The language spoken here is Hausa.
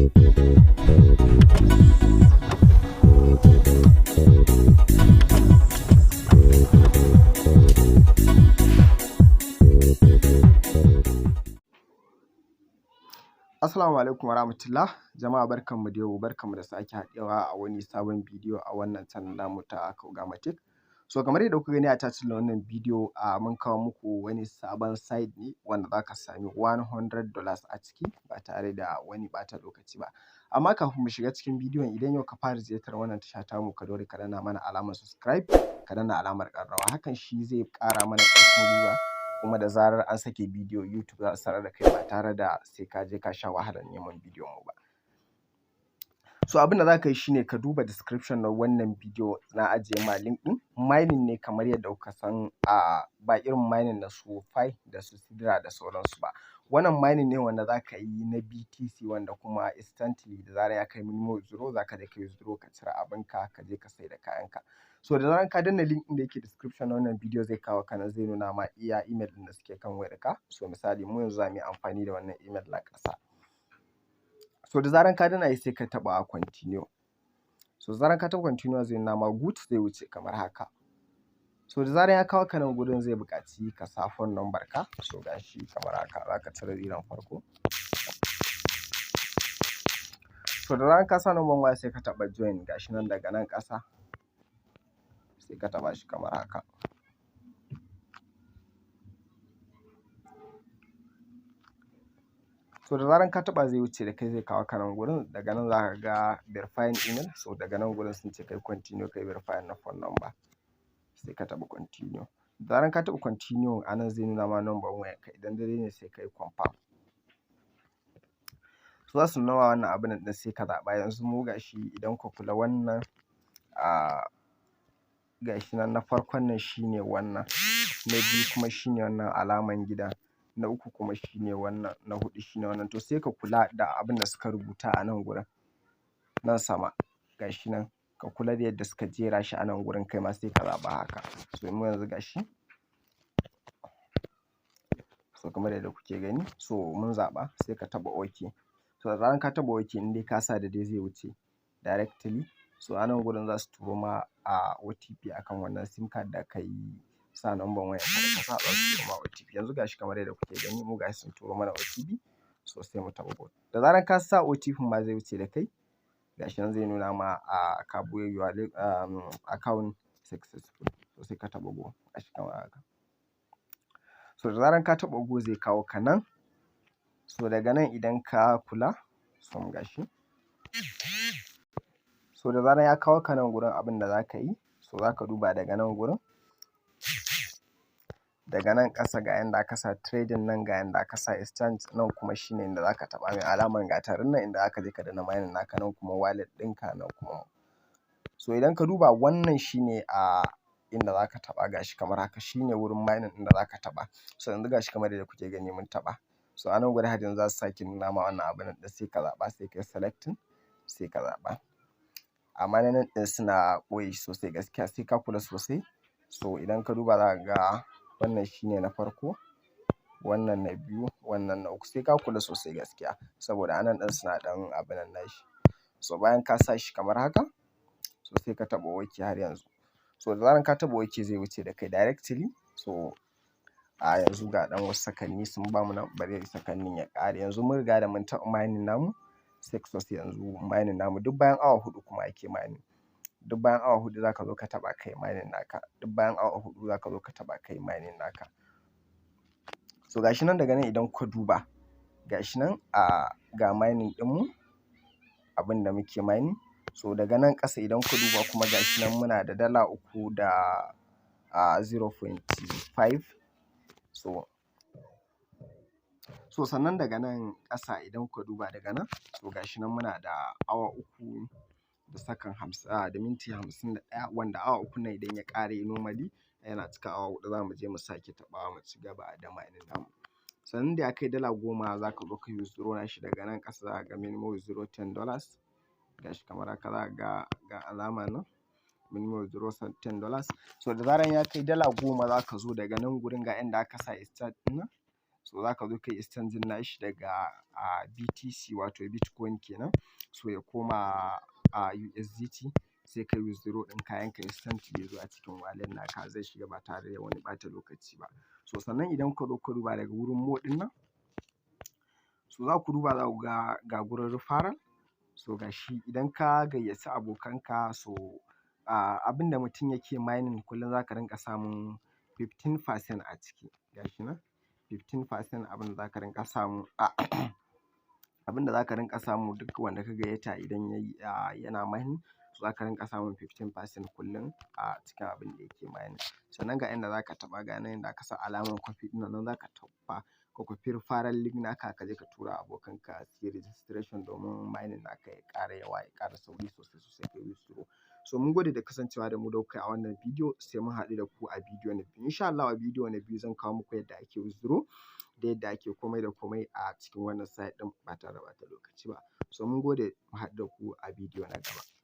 Assalamu alaikum warahmatullah. Jama'a, barkanmu da yau, barkanmu da sake haɗuwa a wani sabon bidiyo a wannan channel namu ta Kaugama Tech. So kamar yadda kuka gani a title na wannan bidiyo, a mun kawo muku wani sabon site ne wanda za ka sami $100 a ciki ba tare da wani ɓata lokaci ba. Amma kafin mu shiga cikin bidiyon, idan yau ka fara ziyartar wannan tasha tamu, ka daure ka danna mana alamar subscribe, ka danna alamar ƙararrawa. Hakan shi zai ƙara mana ƙarfin gwiwa, kuma da zarar an sake bidiyo, YouTube za su sanar da kai ba tare da sai ka je ka sha wahalar neman bidiyon mu ba. So abin da za ka yi shine ka duba description na wannan bidiyo, na ajiye ma link ɗin. Mining ne kamar yadda kuka san, a ba irin mining na su Pi da su Sidra da sauransu ba. Wannan mining ne wanda za ka yi na BTC, wanda kuma instantly da zarar ya kai minimum withdraw, za ka je ka yi withdraw, ka cire abinka, ka je ka saida kayanka. So da zarar ka danna link ɗin da yake description na wannan bidiyo, zai kawo ka nan, zai nuna ma iya email ɗin da suke kan wayarka. So misali, mu yanzu za mu yi amfani da wannan email na ƙasa. So da zarar ka danna shi, sai ka taɓa continue. So da zarar ka taɓa continue, zai nuna ma good, zai wuce kamar haka. So da zarar ya kawo ka nan gurin, zai buƙaci ka sa phone number ka. So ga shi kamar haka, za ka cire ziron farko. So da zarar ka sa number waya, sai ka taɓa join. Ga shi nan daga nan ƙasa, sai ka taɓa shi kamar haka. So da zarar ka taɓa, zai wuce da kai, zai kawo ka nan gurin. Daga nan za ka ga verifying email. So daga nan gurin sun ce kai continue, kai verifying na phone number, sai ka taɓa continue. Da zarar ka taɓa continue, a nan zai nuna ma number wayarka. Idan daidai ne, sai ka yi confirm. So za su nuna ma wannan abun ɗin, sai ka zaɓa. Yanzu mu ga shi, idan ku kula, wannan a ga shi nan, na farkon nan shine wannan, na biyu kuma shine wannan alaman gidan, na uku kuma shine wannan, na huɗu shine wannan. To sai ka kula da abin da suka rubuta a nan gurin, nan sama, ga shi nan. Ka kula da yadda suka jera shi a nan gurin, kai ma sai ka zaɓa haka. So mu yanzu ga shi, so kamar yadda kuke gani, so mun zaɓa, sai ka taɓa OK. So da zarar ka taɓa OK, in dai ka sa daidai, zai wuce directly. So a nan gurin za su turo ma a OTP akan wannan SIM card da ka yi sa number wayarka da ka sa, za su turo ma OTP. Yanzu ga shi kamar yadda kuke gani, mu ga shi sun turo mana OTP, so sai mu taɓa go. Da zarar ka sa OTP ma, zai wuce da kai. Ga shi nan zai nuna ma a ka buɗe your account successful. So sai ka taɓa go, ga shi kamar haka. So da zarar ka taɓa go, zai kawo ka nan. So daga nan idan ka kula, so ga shi. So da zarar ya kawo ka nan gurin, abin da za ka yi, so za ka duba daga nan gurin, daga nan ƙasa, ga yanda aka sa trading nan, ga yanda aka sa exchange nan, kuma shine inda za ka taɓa mai alamar gatarin nan, inda za ka je ka danna mining naka. Nan kuma wallet ɗinka, nan kuma. So idan ka duba, wannan shine a inda za ka taɓa. Ga shi kamar haka, shine wurin mining ɗin da za ka taɓa. So yanzu ga shi kamar yadda kuke gani, mun taɓa. So a nan gurin har yanzu za su sake nuna ma wannan abun ɗin, sai ka zaɓa, sai ka yi selecting, sai ka zaɓa. Amma na nan ɗin suna ɓoye shi sosai gaskiya, sai ka kula sosai. So idan ka duba, za ka ga wannan shine na farko, wannan na biyu, wannan na uku. Sai ka kula sosai gaskiya, saboda a nan ɗin suna ɗan abun nan nashi. So bayan ka sa shi kamar haka, so sai ka taɓa OK har yanzu. So da zarar ka taɓa OK, zai wuce da kai directly. So a yanzu ga ɗan wasu sakanni sun bamu nan, bari sakannin ya ƙare. Yanzu mun riga da mun taɓa mining namu success. Yanzu mining namu duk bayan awa 4 kuma ake mining. Duk bayan awa 4 za ka zo ka taɓa, kai mining naka. Duk bayan awa 4 za ka zo ka taɓa, kai mining naka. So gashi nan, daga nan idan kuka duba, gashi nan a ga mining ɗinmu, abin da muke mining. So daga nan ƙasa idan kuka duba kuma, gashi nan muna da $3 da a 0.5. So sannan daga nan ƙasa idan kuka duba daga nan, so gashi nan muna da awa 3 da sakan 50 da minti 51, wanda awa 3 nan idan ya ƙare, normally yana cika awa 4, za mu je mu sake taɓawa mu ci gaba da mining namu. Sannan da ya kai $10, za ka zo ka yi withdraw nashi. Daga nan ƙasa za ka ga minimum withdraw $10. Gashi kamar haka, za ka ga ga alama nan, minimum withdraw $10. So da zaran ya kai $10, za ka zo daga nan gurin, ga inda aka sa start ɗin nan. So za ka zo ka yi exchanging nashi daga BTC, wato Bitcoin kenan, so ya koma USDT, sai ka yi withdraw ɗin kayanka instantly ya zo a cikin wallet naka, zai shiga ba tare da wani ɓata lokaci ba. So sannan idan kuka zo kuka duba daga wurin more ɗin nan, so za ku duba, za ku ga ga gurin referral. So ga shi, idan ka gayyaci abokanka, so abin da mutum yake mining kullum, za ka rinƙa samun 15% a ciki. Ga shi nan 15% abin da za ka rinƙa samu, abin da za ka rinƙa samu duk wanda ka gayyata idan yana mining, so za ka rinƙa samun 15% kullum a cikin abin da yake mining. Sannan ga inda za ka taɓa, ga nan inda aka sa alamar copy ɗin nan, za ka taɓa ka copy referral link naka, ka je ka tura abokanka su yi registration domin mining naka ya ƙara yawa, ya ƙara sauri sosai sosai, ka yi withdraw. So mun gode da kasancewa da mu da kuka yi a wannan bidiyo, sai mun haɗu da ku a bidiyo na biyu. Insha Allahu a bidiyo na biyu zan kawo muku yadda ake withdraw da yadda ake komai da komai a cikin wannan site ɗin ba tare da ɓata lokaci ba. So mun gode, mu haɗu da ku a bidiyo na gaba.